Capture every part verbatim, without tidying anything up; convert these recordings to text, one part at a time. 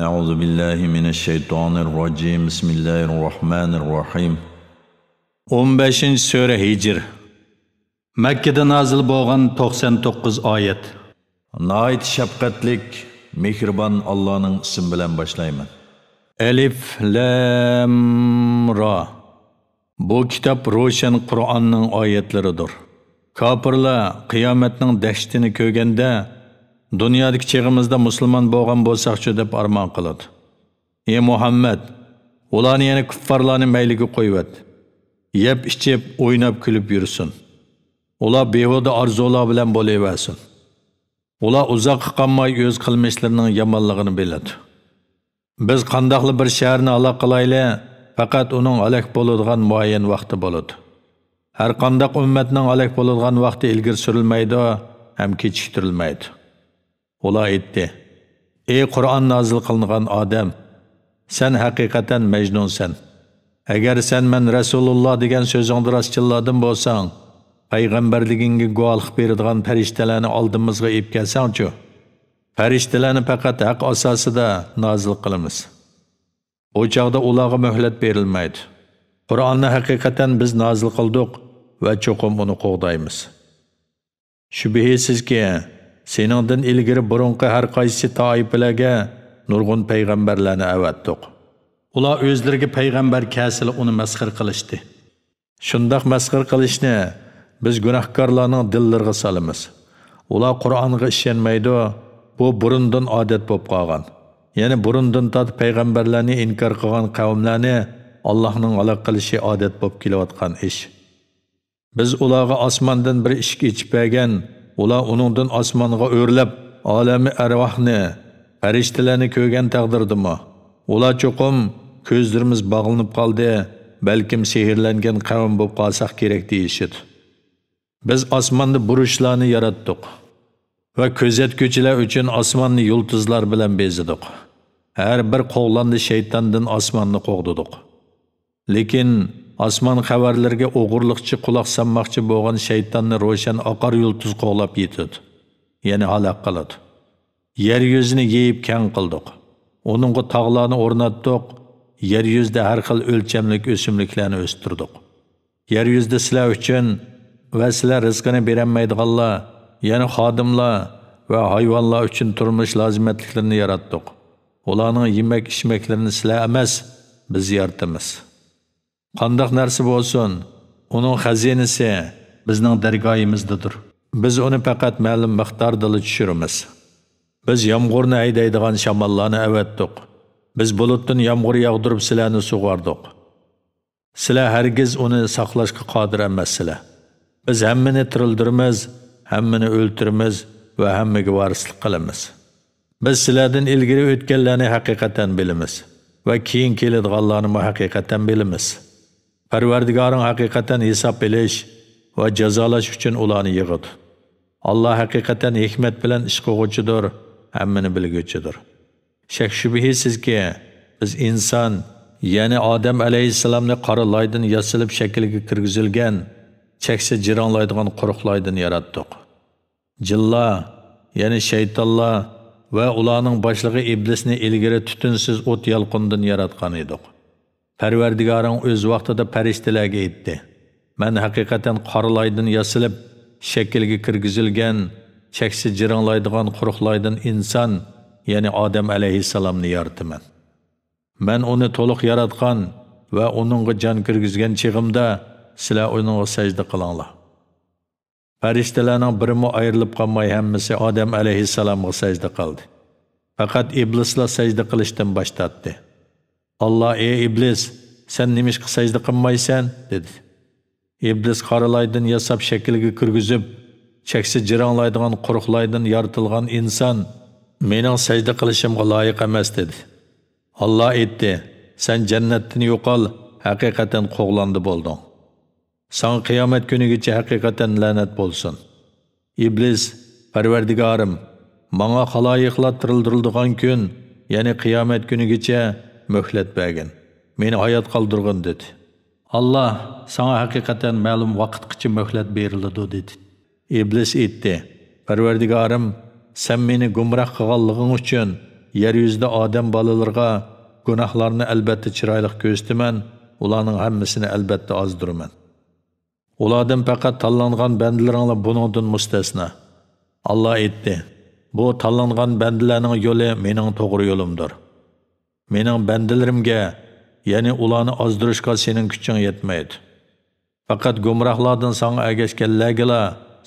أعوذ بالله من الشيطان الرجيم. بسم الله الرحمن الرحيم. ئون بەشىنچى سۈرە، ھىجر. مەككىدە نازىل بولغان، توقسان توققۇز ئايەت. ناھايىتى شەپقەتلىك، مېھرىبان ئاللانىڭ ئىسمى بىلەن باشلايمەن. ئەلىف لام را. بۇ كىتاب روشەن قۇرئاننىڭ ئايەتلىرىدۇر. كاپىرلار قىيامەتنىڭ دەھشىتىنى كۆرگەندە، دۇنيادىكى چېغىمىزدا مۇسۇلمان بولغان بولساقچۇ دەپ ئارمان قىلىدۇ. ئى مۇھەممەد، ئۇلارنى، يەنى كۇففارلارنى مەيلىگە قويۇۋەت. يەپ-ئىچىپ، ئويناپ-كۈلۈپ يۈرسۇن. ئۇلار بىھۇدە ئارزۇلار بىلەن بولۇۋەرسۇن. ئۇلار ئۇزاققا قالماي ئۆز قىلمىشلىرىنىڭ يامانلىقىنى بىلىدۇ. بىز قانداقلا بىر شەھەرنى ھالاك قىلايلى، پەقەت ئۇنىڭ ھالاك بولىدىغان مۇئەييەن ۋاقتى بولىدۇ. ھەر قانداق ئۈممەتنىڭ ھالاك بولىدىغان ۋاقتى ئىلگىرى سۈرۈلمەيدۇ ھەم كېچىكتۈرۈلمەيدۇ. ئۇلار ئېيتتى: «ئى قۇرئان نازىل قىلىنغان ئادەم، سەن ھەقىقەتەن مەجنۇنسەن. ئەگەر سەن مەن رەسۇلۇللا دېگەن سۆزۈڭدە راستچىللاردىن بولساڭ، پەيغەمبەرلىكىڭگە گۇۋاھلىق بېرىدىغان پەرىشتىلەرنى ئالدىمىزغا ئېلىپ كەلسەڭچۇ؟ پەرىشتىلەرنى پەقەت ھەق ئاساسىدا نازىل قىلىمىز. ئۇ چاغدا ئۇلارغا مۆھلەت بېرىلمەيدۇ. قۇرئاننى ھەقىقەتەن بىز نازىل قىلدۇق ۋە چوقۇم ئۇنى قوغدايمىز. شۈبھىسىزكى، سېنىڭدىن ئىلگىرى بۇرۇنقى ھەر قايسى تائىپىلەرگە نۇرغۇن پەيغەمبەرلەرنى ئەۋەتتۇق. ئۇلار ئۆزلىرىگە پەيغەمبەر كەلسىلا ئۇنى مەسخىرە قىلىشتى. شۇنداق مەسخىرە قىلىشنى بىز گۇناھكارلارنىڭ دىللىرىغا سالىمىز. ئۇلار قۇرئانغا ئىشەنمەيدۇ. بۇ بۇرۇندىن ئادەت بولۇپ قالغان. يەنى بۇرۇندىن تارتىپ پەيغەمبەرلەرنى ئىنكار قىلغان قەۋملەرنى ئاللاھنىڭ ھالاك قىلىشى ئادەت بولۇپ كېلىۋاتقان ئىش. بىز ئۇلارغا ئاسماندىن بىر ئىشىك ئېچىپ بەرگەن، ئۇلار ئۇنىڭدىن ئاسمانغا ئۆرلەپ، ئالەمى ئەرۋاھنى، پەرىشتىلەرنى كۆرگەن تەقدىردىمۇ، ئۇلار چوقۇم «كۆزلىرىمىز باغلىنىپ قالدى، بەلكىم سېھىرلەنگەن قەۋم بولۇپ قالساق كېرەك» دېيىشىدۇ. بىز ئاسماندا بۇرۇچلارنى ياراتتۇق ۋە كۆزەتكۈچىلەر ئۈچۈن ئاسماننى يۇلتۇزلار بىلەن بېزىدۇق. ھەر بىر قوغلاندى شەيتاندىن ئاسماننى قوغدىدۇق. لېكىن ئاسمان خەۋەرلىرىگە ئوغرىلىقچە قۇلاق سالماقچى بولغان شەيتاننى روشەن ئاقار يۇلتۇز قوغلاپ يېتىدۇ، يەنى ھالاك قىلىدۇ. يەر يۈزىنى يېيىپ كەڭ قىلدۇق. ئۇنىڭغا تاغلارنى ئورناتتۇق، يەر يۈزىدە ھەر خىل ئۆلچەملىك ئۆسۈملۈكلەرنى ئۆستۈردۇق. يەر يۈزىدە سىلەر ئۈچۈن ۋە سىلەر رىزقىنى بېرەلمەيدىغانلار، يەنى خادىملار ۋە ھايۋانلار ئۈچۈن تۇرمۇش لازىمەتلىكلىرىنى ياراتتۇق. ئۇلارنىڭ يېمەك-ئىچمەكلىرىنى سىلەر ئەمەس، بىز يارىتىمىز. قانداق نەرسە بولسۇن، ئۇنىڭ خەزىنىسى بىزنىڭ دەرگاھىمىزدىدۇر. بىز ئۇنى پەقەت مەلۇم مىقداردىلا چۈشۈرىمىز. بىز يامغۇرنى ھەيدەيدىغان شاماللارنى ئەۋەتتۇق. بىز بۇلۇتتىن يامغۇر ياغدۇرۇپ سىلەرنى سۇغاردۇق. سىلەر ھەرگىز ئۇنى ساقلاشقا قادىر ئەمەسسىلەر. بىز ھەممىنى تىرىلدۈرىمىز، ھەممىنى ئۆلتۈرىمىز ۋە ھەممىگە ۋارىسلىق قىلىمىز. بىز سىلەردىن ئىلگىرى ئۆتكەنلەرنى ھەقىقەتەن بىلىمىز ۋە كېيىن كېلىدىغانلارنىمۇ ھەقىقەتەن بىلىمىز. پەرۋەردىگارىڭ ھەقىقەتەن ھېساب ئېلىش ۋە جازالاش ئۈچۈن ئۇلارنى يىغىدۇ. ئاللا ھەقىقەتەن ھېكمەت بىلەن ئىش قىلغۇچىدۇر، ھەممىنى بىلگۈچىدۇر. شەك-شۈبھىسىزكى، بىز ئىنسان، يەنى ئادەم ئەلەيھىسسالامنى قارا لايدىن ياسىلىپ شەكىلگە كىرگۈزۈلگەن، چەكسە جىرىڭلايدىغان قۇرۇق لايدىن ياراتتۇق. جىنلار، يەنى شەيتانلار ۋە ئۇلارنىڭ باشلىقى ئىبلىسنى ئىلگىرى تۈتۈنسىز ئوت يالقۇنىدىن ياراتقان ئىدۇق. پەرۋەردىگارىڭ ئۆز ۋاقتىدا پەرىشتىلەرگە ئېيتتى: «مەن ھەقىقەتەن قارا لايدىن ياسىلىپ، شەكىلگە كىرگۈزۈلگەن، چەكسە جىرىڭلايدىغان قۇرۇق لايدىن ئىنسان، يەنى ئادەم ئەلەيھىسسالامنى يارىتىمەن. مەن ئۇنى تولۇق ياراتقان ۋە ئۇنىڭغا جان كىرگۈزگەن چېغىمدا سىلەر ئۇنىڭغا سەجدە قىلىڭلار.» پەرىشتىلەرنىڭ بىرىمۇ ئايرىلىپ قالماي ھەممىسى ئادەم ئەلەيھىسسالامغا سەجدە قىلدى. پەقەت ئىبلىسلا سەجدە قىلىشتىن باش تارتتى. ئاللا: «ئەي ئىبلىس، سەن نېمىشقا سەجدە قىلمايسەن؟» دېدى. ئىبلىس قارا لايدىن ياساپ شەكىلگە كىرگۈزۈپ، چەكسە جىرىڭلايدىغان قۇرۇق لايدىن يارىتىلغان ئىنسان مېنىڭ سەجدە قىلىشىمغا لايىق ئەمەس دېدى. ئاللا ئېيتتى: «سەن جەننەتتىن يوقال، ھەقىقەتەن قوغلاندى بولدۇڭ. ساڭا قىيامەت كۈنىگىچە ھەقىقەتەن لەنەت بولسۇن.» ئىبلىس: «پەرۋەردىگارىم، ماڭا خالايىقلار تىرىلدۈرۈلىدىغان كۈن، يەنى قىيامەت كۈنىگىچە مۆھلەت بەرگىن، مېنى ھايات قالدۇرغىن» دېدى. ئاللا: «ساڭا ھەقىقەتەن مەلۇم ۋاقىتقىچە مۆھلەت بېرىلىدۇ» دېدى. ئىبلىس ئېيتتى: «پەرۋەردىگارىم، سەن مېنى گۇمراھ قىلغانلىقىڭ ئۈچۈن يەر يۈزىدە ئادەم بالىلىرىغا گۇناھلارنى ئەلبەتتە چىرايلىق كۆرسىتىمەن، ئۇلارنىڭ ھەممىسىنى ئەلبەتتە ئازدۇرىمەن. ئۇلاردىن پەقەت تاللانغان بەندىلىرىڭلار بۇنىڭدىن مۇستەسنا. ئاللا ئېيتتى: بۇ تاللانغان بەندىلەرنىڭ يولى مېنىڭ توغرا يولۇمدۇر. مېنىڭ بەندىلىرىمگە، يەنى ئۇلارنى ئازدۇرۇشقا سېنىڭ كۈچۈڭ يەتمەيدۇ. پەقەت گۇمراھلاردىن ساڭا ئەگەشكەنلەرگىلا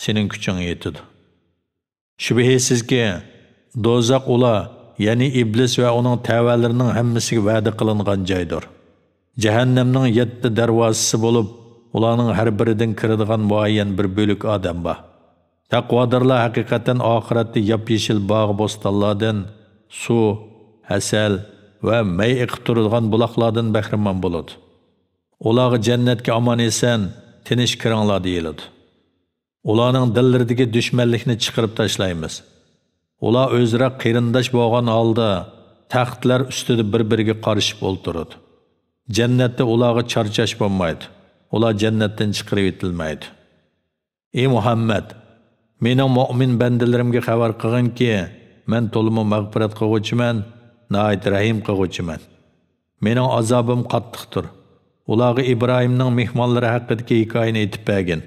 سېنىڭ كۈچۈڭ يېتىدۇ. شۈبھىسىزكى، دوزاخ ئۇلار، يەنى ئىبلىس ۋە ئۇنىڭ تەۋەلىرىنىڭ ھەممىسىگە ۋەدە قىلىنغان جايدۇر. جەھەننەمنىڭ يەتتە دەرۋازىسى بولۇپ، ئۇلارنىڭ ھەر بىرىدىن كىرىدىغان مۇئەييەن بىر بۆلۈك ئادەم بار. تەقۋادارلار ھەقىقەتەن ئاخىرەتتە ياپيېشىل باغ-بوستانلاردىن، سۇ، ھەسەل ۋە مەي ئېقىپ تۇرىدىغان بۇلاقلاردىن بەھرىمەن بولىدۇ. ئۇلارغا جەننەتكە ئامان-ئېسەن، تىنچ كىرىڭلار دېيىلىدۇ. ئۇلارنىڭ دىللىرىدىكى دۈشمەنلىكنى چىقىرىپ تاشلايمىز. ئۇلار ئۆزئارا قېرىنداش بولغان ھالدا تەختلەر ئۈستىدە بىر-بىرىگە قارىشىپ ئولتۇرىدۇ. جەننەتتە ئۇلارغا چارچاش بولمايدۇ. ئۇلار جەننەتتىن چىقىرىۋېتىلمەيدۇ. ئى مۇھەممەد! مېنىڭ مۆمىن بەندىلىرىمگە خەۋەر قىلغىنكى، مەن تولىمۇ مەغپىرەت قىلغۇچىمەن، ناھايىتى رەھىم قىلغۇچىمەن. مېنىڭ ئازابىم قاتتىقتۇر. ئۇلارغا ئىبراھىمنىڭ مېھمانلىرى ھەققىدىكى ھېكايىنى ئېيتىپ بەرگىن.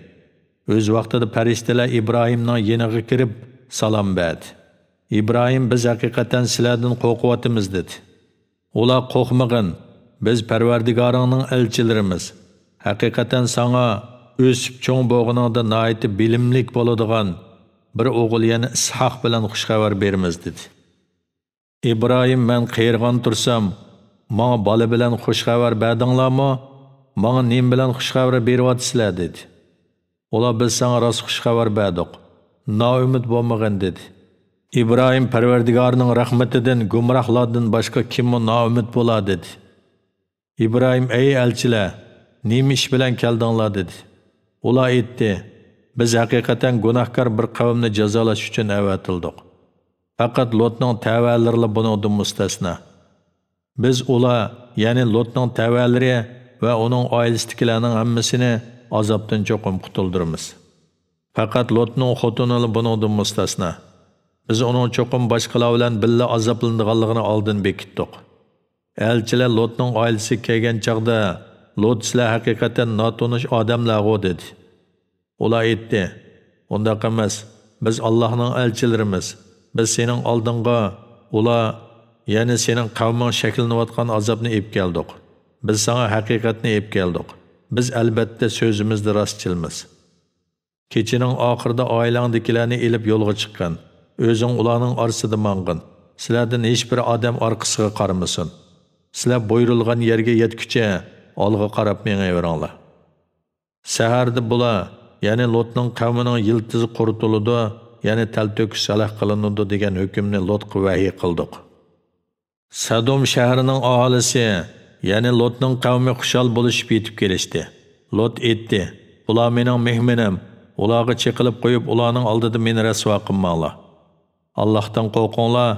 ئۆز ۋاقتىدا پەرىشتىلەر ئىبراھىمنىڭ يېنىغا كىرىپ سالام بەردى. ئىبراھىم: بىز ھەقىقەتەن سىلەردىن قورقۇۋاتىمىز، دېدى. ئۇلار: قورقمىغىن، بىز پەرۋەردىگارىڭنىڭ ئەلچىلىرىمىز. ھەقىقەتەن ساڭا ئۆسۈپ چوڭ بولغىنىڭدا ناھايىتى بىلىملىك بولىدىغان بىر ئوغۇل، يەنى ئىسھاق بىلەن خۇش خەۋەر بېرىمىز، دېدى. ئىبراھىم: مەن قېرىغان تۇرسام، ماڭا بالا بىلەن خۇش خەۋەر بەردىڭلارمۇ؟ ماڭا نېمە بىلەن خۇش خەۋەر بېرىۋاتىسىلەر؟ دېدى. ئۇلار: بىز ساڭا راست خۇش خەۋەر بەردۇق. نائۈمىد بولمىغىن، دېدى. ئىبراھىم: پەرۋەردىگارنىڭ رەھمىتىدىن گۇمراھلاردىن باشقا كىممۇ نائۈمىد بولا؟ دېدى. ئىبراھىم: ئەي ئەلچىلەر، نېمە ئىش بىلەن كەلدىڭلار؟ دېدى. ئۇلار ئېيتتى: بىز ھەقىقەتەن گۇناھكار بىر قەۋمنى جازالاش ئۈچۈن ئەۋەتىلدۇق. پەقەت لوتنىڭ تەۋەلىرىلا بۇنىڭدىن مۇستەسنا. بىز ئۇلار، يەنى لوتنىڭ تەۋەلىرى ۋە ئۇنىڭ ئائىلىسىدىكىلەرنىڭ ھەممىسىنى ئازابتىن چوقۇم قۇتۇلدۇرىمىز. پەقەت لوتنىڭ خوتۇنىلا بۇنىڭدىن مۇستەسنا. بىز ئۇنىڭ چوقۇم باشقىلار بىلەن بىللە ئازابلىنىدىغانلىقىنى ئالدىن بېكىتتۇق. ئەلچىلەر لوتنىڭ ئائىلىسىگە كەلگەن چاغدا، لوت: سىلەر ھەقىقەتەن ناتونۇش ئادەملەرغۇ، دېدى. ئۇلار ئېيتتى: ئۇنداق ئەمەس، بىز ئاللاھنىڭ ئەلچىلىرىمىز. بىز سېنىڭ ئالدىڭغا ئۇلار، يەنى سېنىڭ قەۋمىڭ شەكلىنىۋاتقان ئازابنى ئېلىپ كەلدۇق. بىز ساڭا ھەقىقەتنى ئېلىپ كەلدۇق. بىز ئەلبەتتە سۆزىمىزدە راستچىلمىز. كېچىنىڭ ئاخىرىدا ئائىلەڭدىكىلەرنى ئېلىپ يولغا چىققىن. ئۆزۈڭ ئۇلارنىڭ ئارىسىدا ماڭغىن. سىلەردىن ھېچبىر ئادەم ئارقىسىغا قارىمىسۇن. سىلەر بۇيرۇلغان يەرگە يەتكۈچە ئالغا قاراپ مېڭىۋېرىڭلار. سەھەردە بۇلار، يەنى لوتنىڭ قەۋمىنىڭ يىلتىزى قۇرۇتۇلىدۇ، يەنى تەلتۆكۈس ھالاك قىلىنىدۇ دېگەن ھۆكۈمنى لوتقا ۋەھىي قىلدۇق. سەدوم شەھىرىنىڭ ئاھالىسى، يەنى لوتنىڭ قەۋمى خۇشال بولۇشۇپ يېتىپ كېلىشتى. لوت ئېيتتى: بۇلار مېنىڭ مېھمىنىم، ئۇلارغا چېقىلىپ قويۇپ، ئۇلارنىڭ ئالدىدا مېنى رەسۋا قىلماڭلار. ئاللاھتىن قورقۇڭلار،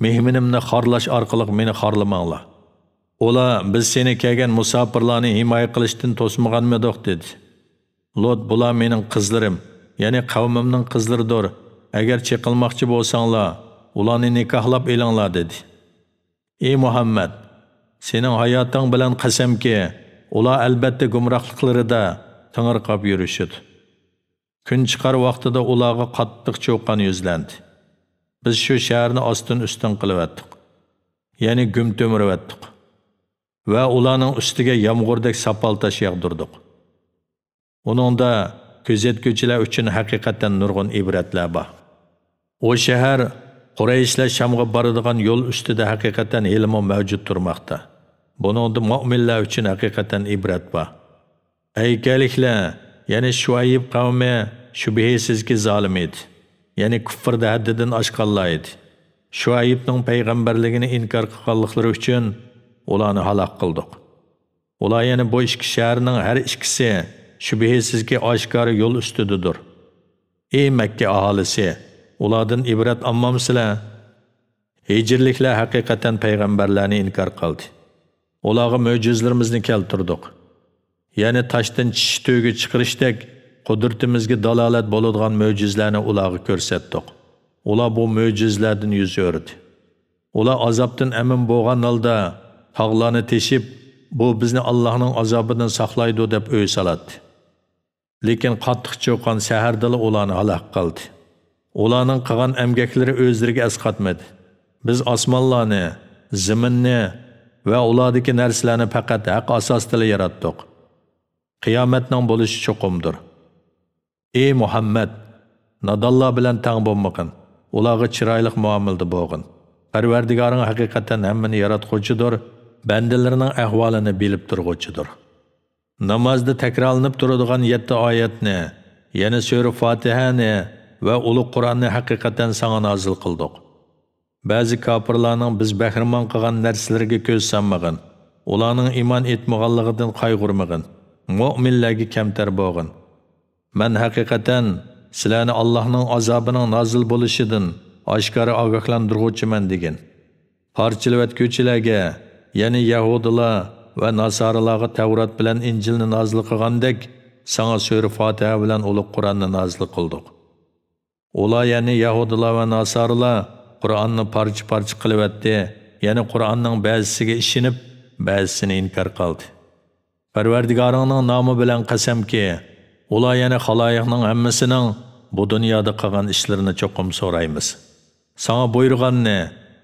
مېھمىنىمنى خارلاش ئارقىلىق مېنى خارلىماڭلار. ئۇلار: بىز سېنى كەلگەن مۇساپىرلارنى ھىمايە قىلىشتىن توسمىغانمىدۇق، دېدى. لوت: بۇلار مېنىڭ قىزلىرىم، يەنى قەۋمىمنىڭ قىزلىرىدۇر. ئەگەر چېقىلماقچى بولساڭلار، ئۇلارنى نىكاھلاپ ئېلىڭلار، دېدى. ئى مۇھەممەد! سېنىڭ ھاياتىڭ بىلەن قەسەمكى، ئۇلار ئەلبەتتە گۇمراھلىقلىرىدا تېڭىرقاپ يۈرۈشىدۇ. كۈن چىقار ۋاقتىدا ئۇلارغا قاتتىق چۇقان يۈزلەندى. بىز شۇ شەھەرنى ئاستىن-ئۈستۈن قىلىۋەتتۇق، يەنى گۈم تۈمۈرۈۋەتتۇق ۋە ئۇلارنىڭ ئۈستىگە يامغۇردەك ساپال تاش ياغدۇردۇق. ئۇنىڭدا كۆزەتكۈچىلەر ئۈچۈن ھەقىقەتەن نۇرغۇن ئىبرەتلەر بار. ئۇ شەھەر قۇرەيشلەر شامغا بارىدىغان يول ئۈستىدە ھەقىقەتەن ھېلىمۇ مەۋجۇت تۇرماقتا. بۇنىڭدا مۆمىنلەر ئۈچۈن ھەقىقەتەن ئىبرەت بار. ئەيكەلىكلەر، يەنى شۇئەيب قەۋمى شۈبھىسىزكى زالىم ئىدى. يەنى كۇفردا ھەددىدىن ئاشقانلار ئىدى. شۇئەيبنىڭ پەيغەمبەرلىكىنى ئىنكار قىلغانلىقلىرى ئۈچۈن ئۇلارنى ھالاك قىلدۇق. ئۇلار، يەنى بۇ ئىككى شەھەرنىڭ ھەر ئىككىسى شۈبھىسىزكى ئاشكارا يول ئۈستىدىدۇر. ئى مەككە ئاھالىسى، ئۇلاردىن ئىبرەت ئالمامسىلەر؟ ھىجىرلىكلەر ھەقىقەتەن پەيغەمبەرلەرنى ئىنكار قىلدى. ئۇلارغا مۆجىزىلىرىمىزنى كەلتۈردۇق. يەنى تاشتىن چىشى تۈگە چىقىرىشتەك قۇدرىتىمىزگە دالالەت بولىدىغان مۆجىزىلەرنى ئۇلارغا كۆرسەتتۇق. ئۇلار بۇ مۆجىزىلەردىن يۈز ئۆرۈدى. ئۇلار ئازابتىن ئەمىن بولغان ھالدا تاغلارنى تېشىپ، بۇ بىزنى ئاللاھنىڭ ئازابىدىن ساقلايدۇ دەپ ئۆي سالاتتى. لېكىن قاتتىق چوققان سەھەردىلا ئۇلارنى ھالاك قىلدى. ئۇلارنىڭ قىلغان ئەمگەكلىرى ئۆزلىرىگە ئەسقاتمىدى. بىز ئاسمانلارنى، زېمىننى ۋە ئۇلاردىكى نەرسىلەرنى پەقەت ھەق ئاساسىدىلا ياراتتۇق. قىيامەتنىڭ بولۇشى چوقۇمدۇر. ئى مۇھەممەد! نادانلار بىلەن تەڭ بولمىغىن، ئۇلارغا چىرايلىق مۇئامىلىدە بولغىن. پەرۋەردىگارىڭ ھەقىقەتەن ھەممىنى ياراتقۇچىدۇر، بەندىلىرىنىڭ ئەھۋالىنى بىلىپ تۇرغۇچىدۇر. نامازدا تەكرارلىنىپ تۇرىدىغان يەتتە ئايەتنى، يەنى سۈرە فاتىھەنى ۋە ئۇلۇغ قۇرئاننى ھەقىقەتەن ساڭا نازىل قىلدۇق. بەزى كاپىرلارنىڭ بىز بەھرىمەن قىلغان نەرسىلىرىگە كۆز سالمىغىن، ئۇلارنىڭ ئىمان ئېيتمىغانلىقىدىن قايغۇرمىغىن، مۆمىنلەرگە كەمتەر بولغىن. مەن ھەقىقەتەن سىلەرنى ئاللاھنىڭ ئازابىنىڭ نازىل بولۇشىدىن ئاشكارا ئاگاھلاندۇرغۇچىمەن دېگىن. پارچىلىۋەتكۈچىلەرگە، يەنى يەھۇدىيلار ۋە ناسارىلارغا تەۋرات بىلەن ئىنجىلنى نازىل قىلغاندەك، ساڭا سۈرە فاتىھە بىلەن ئۇلۇغ قۇرئاننى نازىل قىلدۇق. ئۇلار، يەنى يەھۇدىيلار ۋە ناسارىلار قۇرئاننى پارچە-پارچە قىلىۋەتتى، يەنى قۇرئاننىڭ بەزىسىگە ئىشىنىپ، بەزىسىنى ئىنكار قىلدى. پەرۋەردىگارىڭنىڭ نامى بىلەن قەسەمكى، ئۇلار، يەنى خالايىقنىڭ ھەممىسىنىڭ بۇ دۇنيادا قىلغان ئىشلىرىنى چوقۇم سورايمىز. ساڭا بۇيرۇغاننى،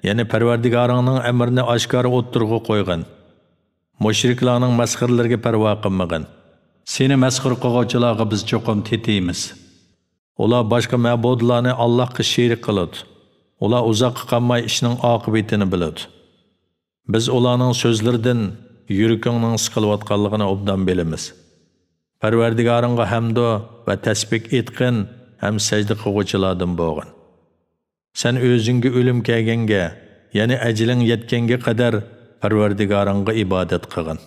يەنى پەرۋەردىگارىڭنىڭ ئەمرىنى ئاشكارا ئوتتۇرىغا قويغىن. مۇشرىكلارنىڭ مەسخىرىلىرىگە پەرۋا قىلمىغىن. سېنى مەسخىرە قىلغۇچىلارغا بىز چوقۇم تېتىيمىز. ئۇلار باشقا مەبۇدلارنى ئاللاھقا شېرىك قىلىدۇ. ئۇلار ئۇزاققا قالماي ئىشنىڭ ئاقىۋىتىنى بىلىدۇ. بىز ئۇلارنىڭ سۆزلىرىدىن يۈرىكىڭنىڭ سىقىلىۋاتقانلىقىنى ئوبدان بىلىمىز. پەرۋەردىگارىڭغا ھەمدۇ ۋە تەسبىھ ئېيتقىن ھەم سەجدە قىلغۇچىلاردىن بولغىن. سەن ئۆزۈڭگە ئۆلۈم كەلگەنگە، يەنى ئەجىلىڭ يەتكەنگە قەدەر پەرۋەردىگارىڭغا ئىبادەت قىلغىن.